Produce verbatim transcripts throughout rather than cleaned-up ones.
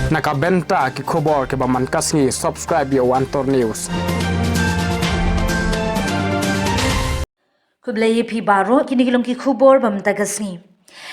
Na ka bynta ki khubor kiba man ka sngi, subscribe ïa u Antor News. Khublei ïa phi baroh, kine ki long ki khubor ba mynta ka sngi.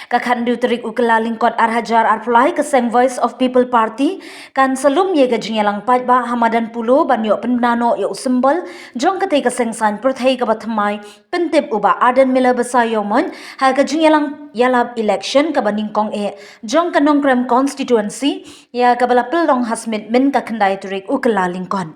Ka khathynriew tarik u Kyllalyngkot ar hajar arphew lai, ka seng Voice of People Party kan sa lum ïa ka jingïalang paidbah ha Madan Polo ban ïoh pynbna noh ïa u symbol jong katei ka seng saiñ pyrthei kaba thymmai, pyntip u Bah Ardent Miller Basaiawmoit ha ka jingïalang ïalap election kaba nyngkong eh jong ka Nongkrem constituency ïa kaba la pynlong ha Smit mynta ka khyndai tarik u Kyllalyngkot.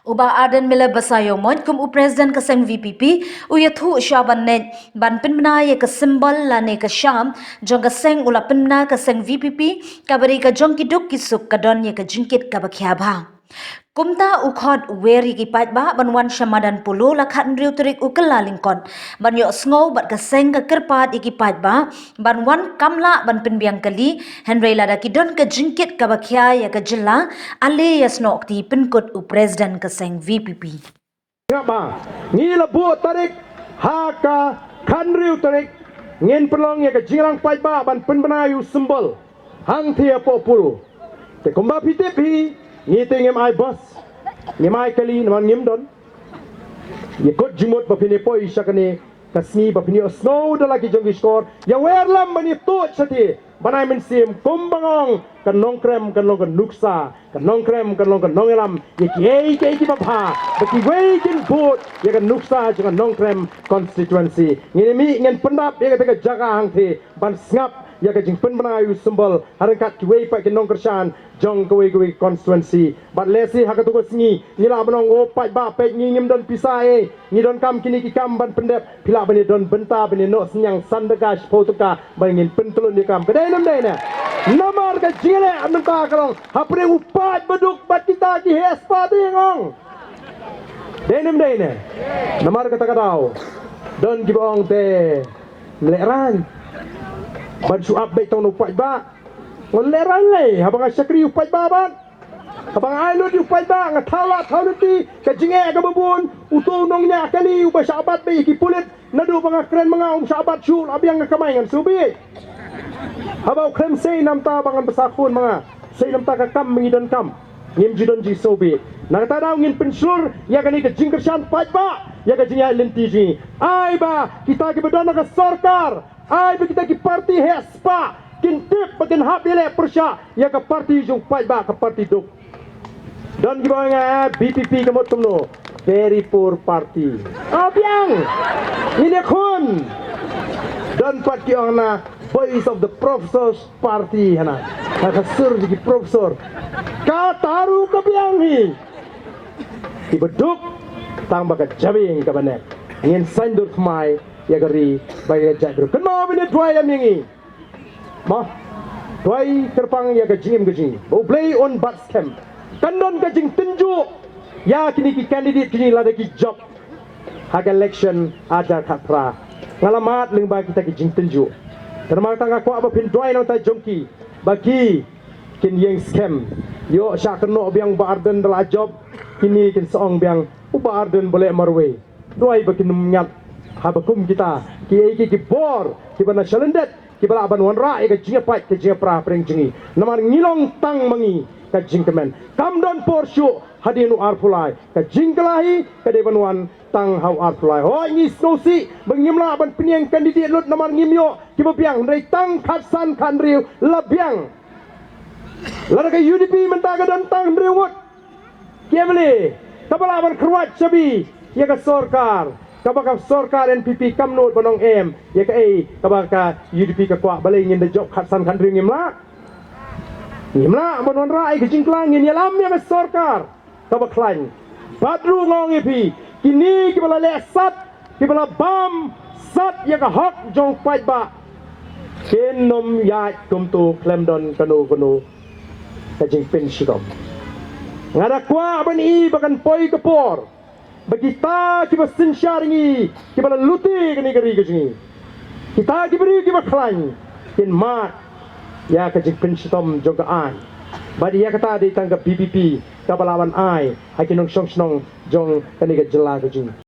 U Bah Ardent Miller Basaiawmoit kum u President ka seng V P P u ïathuh shwa ban neh ban pynbna ïa ka symbol lane ka sham jong ka seng, u la pynbna ka seng V P P kaba dei ka jong ki duk ki suk, ka don ïa ka jingkit kaba khia bha. Kumta u khot u wer ïa ki paidbah ban wan sha Madan Polo la khathynriew tarik u Kyllalyngkot ban ïohsngew bad ka seng ka kyrpad ïa ki paidbah ban wan, kam lah ban pynbiang kali, hynrei lada ki don ka jingkit kaba khia ïa ka jylla, ale ïasnoh kti, pynkut u President ka seng V P P. Nga ba ngi la buh tarik ha ka khathynriew tarik, ngin pynlong ïa ka jingïalang paidbah ban pynbna ïa u symbol hangthie hapoh Polo. Te kumba phi tip hi, ngi te ngim ai bos, ngim ai kali namar ngim don. Ïa kut jingmut ba phin ïa poi sha kane ka sngi ba phin ïohsngew da la ki jong ki shkor, ïa wer lem ban ïa tuid shathie ban ai mynsiem kumba nga ong, ka Nongkrem kan long ka nuksa, ka Nongkrem kan long ka nongïalam ïa kiei kiei kiba bha, ba kiwei kin bud ïa ka nuksa jong ka Nongkrem constituency. Ngin ïa mih, ngin pyndap ïa kata ka jaka hangthie ban sngap ïa ka jingpynbna ïa u symbol ha ryngkat kiwei pat ki nongkyrshan jong kawei kawei constituency. Bad lehse ha kato ka sngi ngi lah ban ong, o paidbah, peit ngi ngim don pisa eh, ngi donkam kine ki kam ban pyndep. Phi lah ban ïa don bynta ban ïa noh synñiang san tyngka, shiphew tyngka ban ngin pyntlun ïa kam. Ka dei ne ym dei ne? Namar ka jingïaleh mynta ka long hapdeng u paid baduk bad kita ki heh spah te, nga ong. Dei ne ym dei ne? Namar kata ka daw don kiba ong te ym lehraiñ ban shu ap beit tang na u paidbah. Ngan lehraiñ lei haba nga shakri u paidbah bad haba nga ai lut ïa u paidbah, nga thaw lad thaw lynti, ka jingeh kaba bun, uto u nongñiah kali uba shah bat beit ïa ki pulit, naduh ba nga kren ma nga um shah bat shuh, la biang ka kamai, ngan shu bit. Haba u khlem sei namar ba ngan bsa khun ma nga, sei namar ka kam ba ngi donkam. Ngim ju don jingsngewbha. Na kata daw ngin pynshlur ïa kane ka jingkyrshan paidbah ïa ka jingïaid lynti jong ngi. Ai ba kita kiba don ha ka sorkar, ai ba kita ki parti heh spah kin tip ba kin hap ïaleh pyrshah ïa ka parti jong paidbah, ka parti duk. Don kiba ong, eh, B P P ka mut kumno? Very poor party. Ah, biang. Ngin ïakhun. Don pat ki ong na Voice of the Professors Party hana. Ha ka sur jong ki professor. Kata ruh ka biang hi. Kiba duk tang ba ka jabieng kaba neh. Ngin saiñdur thymmai ïa ka ri bad ïa ka jaitbynriew. Kynmaw ba ngin duwai ïa ngi. Mo, duwai kyrpang ïa ka jingim ka jong ngi, ba U Blei un bat skhem. Kan don ka jingtynjuh ïa kine ki candidate ka jong ngi lada ki jop ha ka election ar hajar khatphra. Nga la mad lyngba kita ki jingtynjuh. Te namar kata nga kwah ba phin duwai na ka bynta jong ki, ba ki kin ïeng skhem. Ïoh shah kynnoh biang Bah Ardent da la jop, kine kin sa ong biang, u Bah Ardent ba leh marwei. Duwai ba kin ym ñiat haba kum kita kiei kiei ki bor kiba na shalyndet kiba lah ban wanrah ïa ka jingïapait ka jingïapra hapdeng jong ngi. Namar ngi long tang ma ngi ka jingkmen. Kam don por shuh hadien u arphew lai. Ka jingkylla hi ka dei ban wan tang ha u arphew lai. Hooid, ngi sngewsih ba ngim lah ban pynïeng candidate lut namar ngim ïoh kiba biang, hynrei tang khatsan khathynriew la biang. Lada ka U D P mynta ka don tang hynriew ngut ki M L A, kaba lah ban kyrwat shabi ïa ka sorkar, kaba ka sorkar N P P kam nud ban ong em ïa kaei kaba ka U D P ka kwah. Balei ngin da jop khatsan khathynriew? Ngim lah. Ngim lah ban wanrah ïa ka jingkylla, ngin ïalam ïa ka sorkar kaba khlaiñ. Bad ruh nga ong ïa phi, kine kiba la leh sat, kiba la bam sat ïa ka hok jong paidbah, kin ym ïaid kumto khlem don kano kano ka jingpynshitom. Nga da kwah ban i ba kan poi ka por ba kita kiba synshar ïa ngi, kiba la lute kane ka ri ka jong ngi, kita ki briew kiba khlaiñ, kin mad ïa ka jingpynshitom jong ka aiñ. Bad ïa kata dei tang ka V P P kaba lah ban ai ha ki nongshong shnong jong kane ka jylla ka jong ngi.